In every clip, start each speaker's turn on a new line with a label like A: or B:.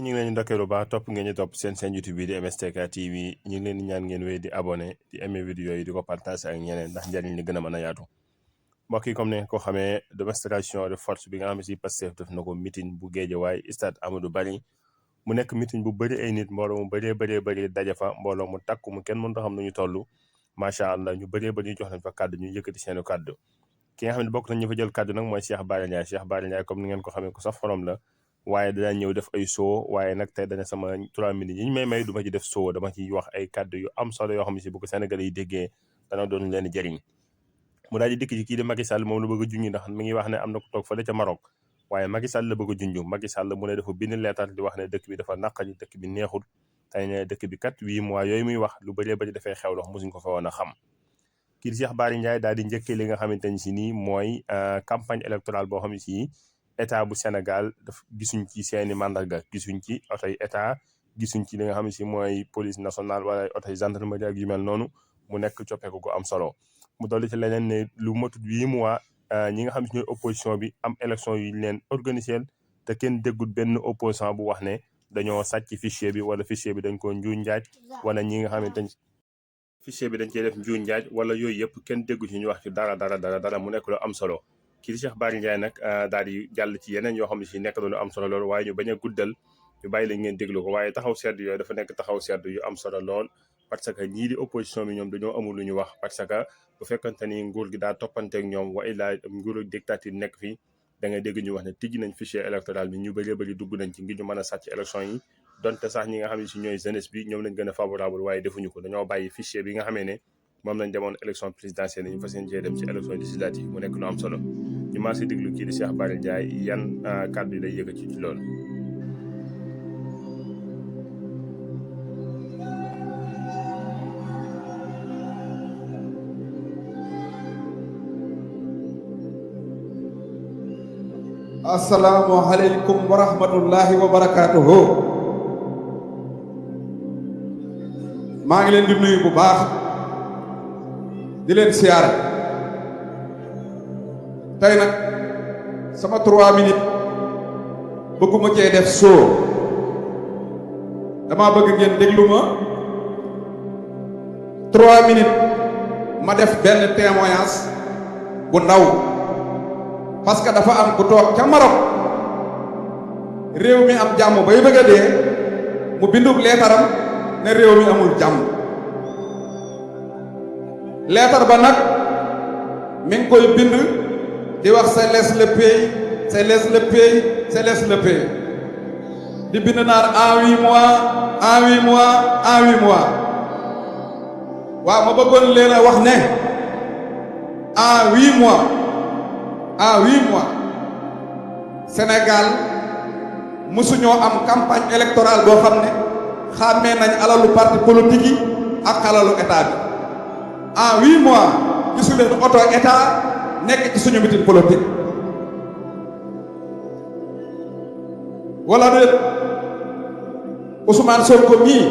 A: ñu ngi leen di ndokkee lu baax topp ngeen ñu topp seen YouTube bi di MSTK TV ñu ngi leen di ñaan ngeen wéy di abonné di aimer vidéo yi di ko partager ak ñeneen ndax njariñ li gën a mën a yaatu. mbokk yi comme ne ko xamee démonstration de force bi nga xam ne si Pastef def na ko meeting bu Guédiawaye stade Amadou Barry mu nekk meeting bu bëri ay nit mbooloo mu bëri daje fa mbooloo mu takku mu kenn mënut a xam nu ñu toll macha allah ñu bëri jox nañ fa kàddu ñu yëkkati seenu kàddu. ki nga xam ne bokk nañ ñu fa jël kàddu nag mooy Cheikh Bara Ndiaye comme ni ngeen ko xamee ko saf xorom la waaye dana ñëw def ay soo waaye nag tey dana sama 3 minutes yi ñu may du ma ci def soo dama ci wax ay kàddu yu am solo yoo xam ne si bu ko Sénégalais yi déggee dana doon leen jëriñ. mu daal di dikk ci kii di Macky Sall moom la bëgg a junj ndax mi ngi wax ne am na ko toog fële ca Maroc waaye Macky Sall la bëgg a junj Macky Sall mu ne dafa bind leetar di wax ne dëkk bi dafa naqari dëkk bi neexul tey ne dëkk bi kat 8 mois yooyu muy wax lu bëree dafay xew lox mosuñ ko fa woon a xam. kii di Cheikh Bara Ndiaye daal di njëkkee li nga xamante ni si nii mooy campagne électorale boo xam ne si état bu Sénégal daf gisuñ ci seeni mandarga gisuñ ci oto yi état gisuñ ci li nga xam ne si mooy police nationale wala oto yi gendarmerie ak yu mel noonu mu nekk coppeeku gu am solo. mu dolli ci leneen ne lu matut 8 mois ñi nga xam ne si ñooy opposition bi am élection yu leen organisé te kenn déggul benn opposant bu wax ne dañoo sàcc fichier bi wala fichier bi dañ ko njuuñ njaaj wala ñi nga xamante ni fichier bi dañ cee def njuuñ njaaj wala yooyu yëpp kenn déggu ci ñu wax ci dara mu nekk lu am solo. kii di Cheikh Bara Ndiaye nag daal di jàll ci yeneen yoo xam ne si nekk lu am solo lool waaye ñu bañ a guddal ñu bàyyi lañ ngeen déglu ko waaye taxaw sedd yooyu dafa nekk taxaw sedd yu am solo lool parce que ñii di opposition bi ñoom dañoo amul lu ñu wax parce que bu fekkante ni nguur gi daa toppanteeg ñoom wa illaa nguuru dictature nekk fii da ngay dégg ñu wax ne tijji nañ fichier électoral bi ñu bëri dugg nañ ci ngir ñu mën a sàcc élection yi donte sax ñi nga xam ne si ñooy jeunesse bi ñoom lañ gën a favorable waaye defuñu ko dañoo bàyyi fichier bi nga xamee ne moom lañ demoon élection présidentielle ñu fas yéene dem ci élection législative mu nekk lu am solo ñu maa si déglu kii di Cheikh Bara Ndiaye yan kàddu yi lay yëkkati ci loolu.
B: asalaamualeykum wa rahmatullahi wa barakaatuhu. maa ngi leen di nuyu bu baax di leen siyaare tey nag sama 3 minutes bëgguma cee def soo dama bëgg ngeen déglu ma 3 minutes ma def benn témoignage bu ndaw parce que dafa am ku toog ca Maroc réew mi am jàmm bay bëgg a dee mu bindub leetaram ne réew mi amul jàmm leetar ba nag mi ngi koy bind di wax c'est laisse le pays c'est laisse le pays c'est laisse le pays di bind naan en 8 mois en 8 mois en 8 mois waaw ma bëggoon leen a wax ne en 8 mois en 8 mois Sénégal mësuñoo am campagne électorale boo xam ne xàmmee nañ alalu parti politique yi ak alalu état bi en 8 mois gisu leen oto état nekk ci suñu meeting politique wala déet Ousmane Sonko mii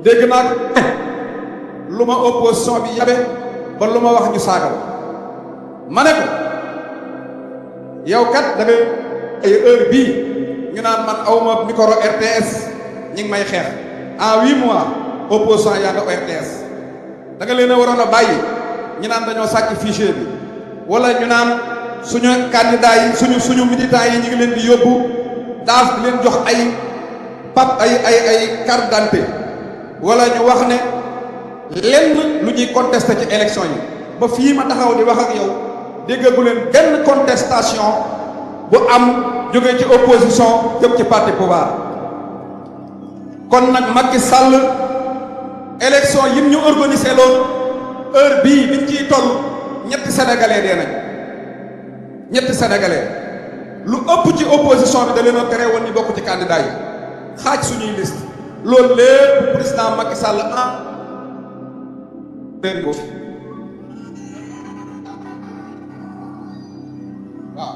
B: dégg naa ko lu ma opposition bi yabe ba lu ma wax ñu saagal ma ne ko yow kat da ngay ay heure bii ñu naan man awma micro RTS ñi ngi may xeex en 8 mois opposant yaa nga RTS da nga leen a waroon a bàyyi ñu naan dañoo sàcc fichier bi wala ñu naan suñu candidat yi suñu militants yi ñu ngi leen di yóbbu daaf di leen jox ay carte d'identité wala ñu wax ne lenn lu ñuy contesté ci élection yi ba fii ma taxaw di wax ak yow déggagu leen benn contestation bu am jóge ci opposition jëm ci parti pouvoir kon nag Macky Sall élection yim ñu organisé loolu heure bii biñ ciy toll ñetti sénégalais dee nañ ñetti sénégalais lu ëpp ci opposition bi da leen a tere woon ni bokk ci candidat yi xaaj suñuy liste loolu lépp président Macky Sall leen ko waaw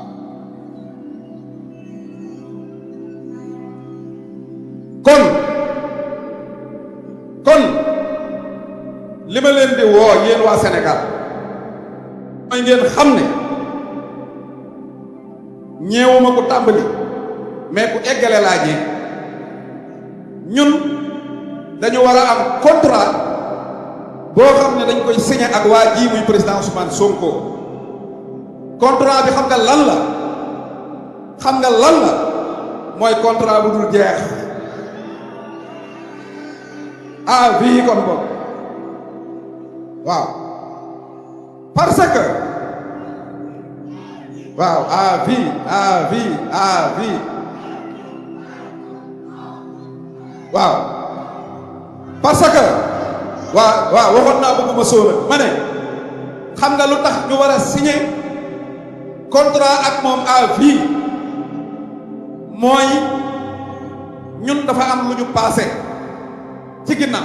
B: kon li ma leen di woo yéen waa Sénégal mooy ngeen xam ne ñeewuma ko tàmbali mais ku eggale laa ñee ñun dañu war a am contrat boo xam ne dañ koy signé ak waa ji muy président Ousmane Sonko contrat bi xam nga lan la mooy contrat bu dul jeex à vie kon boog waaw parce que waaw à vie waaw parce que waaw waxoon naa bëgguma sóora ma ne xam nga lu tax ñu war a signer contrat ak moom à vie mooy ñun dafa am lu ñu passé ci ginnaaw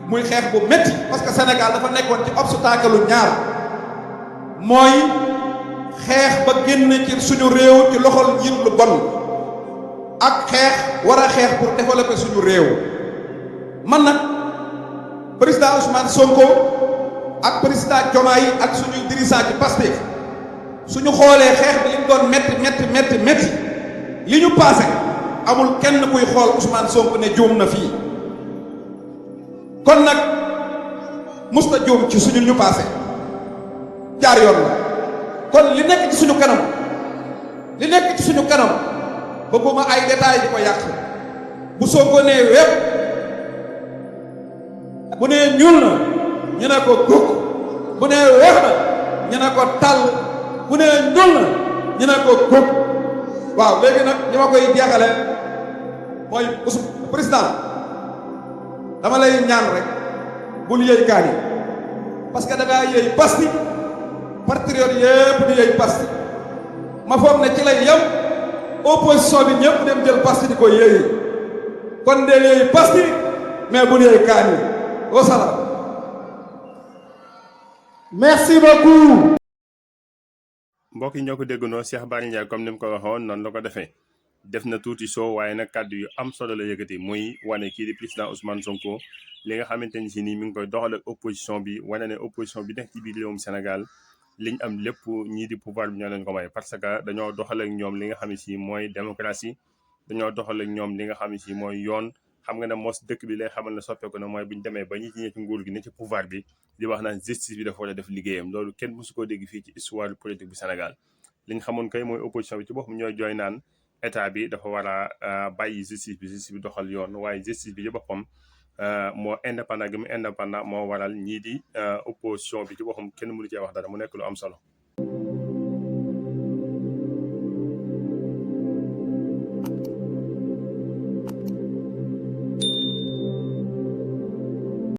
B: muy xeex bu métti parce que Sénégal dafa nekkoon ci obstacle lu ñaar mooy xeex ba génn ci suñu réew ci loxol njiit lu bon ak xeex war a xeex pour développer suñu réew man nag président Ousmane Sonko ak président Diomaye ak suñuy dirigeant ci Pastef suñu xoolee xeex bi li mu doon métti li ñu passé amul kenn kuy xool Ousmane Sonko ne juum na fii kon nag musta juum ci suñu ñu passé jaar yoon la kon li nekk ci suñu kanam bëgguma ay détails di ko yàq bu Sonko nee wépp bu nee ñuul na ñu ne ko gukk bu nee weex na ñu ne ko tàll bu nee ñuul na ñu ne ko gukk waaw léegi nag li ma koy jeexale mooy président dama lay ñaan rek bul yëy kaani parce que da ngaa yëy pasti patriote yépp di yëy pasti ma foog ne ci lay yem opposition bi ñëpp dem jël pasti di ko yëyi kon dee yëy pasti mais bul yëy kaani wasalaam merci beaucoup.
A: mbokk yi ñoo ko déggandoo Cheikh Bara Ndiaye comme ni mu ko waxoon noonu la ko defee def na tuuti show waaye nag kàddu yu am solo la yëkkati muy wane kii di président Ousmane Sonko li nga xamante ni si nii mi ngi koy doxal ak opposition bi wane ne opposition bi nekk ci biir réewum Sénégal liñ am lépp ñii di pouvoir bi ñoo leen ko may parce que dañoo doxal ak ñoom li nga xam ne si mooy démocratie dañoo doxal ak ñoom li nga xam ne si mooy yoon. xam nga ne mos dëkk bi lay xamal ne soppeeku na mooy bu ñu demee ba ñi ci nguur gi ne ci pouvoir bi di wax naan justice bi dafa war a def liggéeyam loolu kenn mësu koo dégg fii ci histoire politique bu Sénégal li ñu xamoon kay mooy opposition bi ci boppam ñooy jooy naan état bi dafa war a bàyyi justice bi doxal yoon waaye justice bi ci boppam moo indépendant gi mu indépendant moo waral ñii di opposition bi ci boppam kenn mënu cee wax dara mu nekk lu am solo.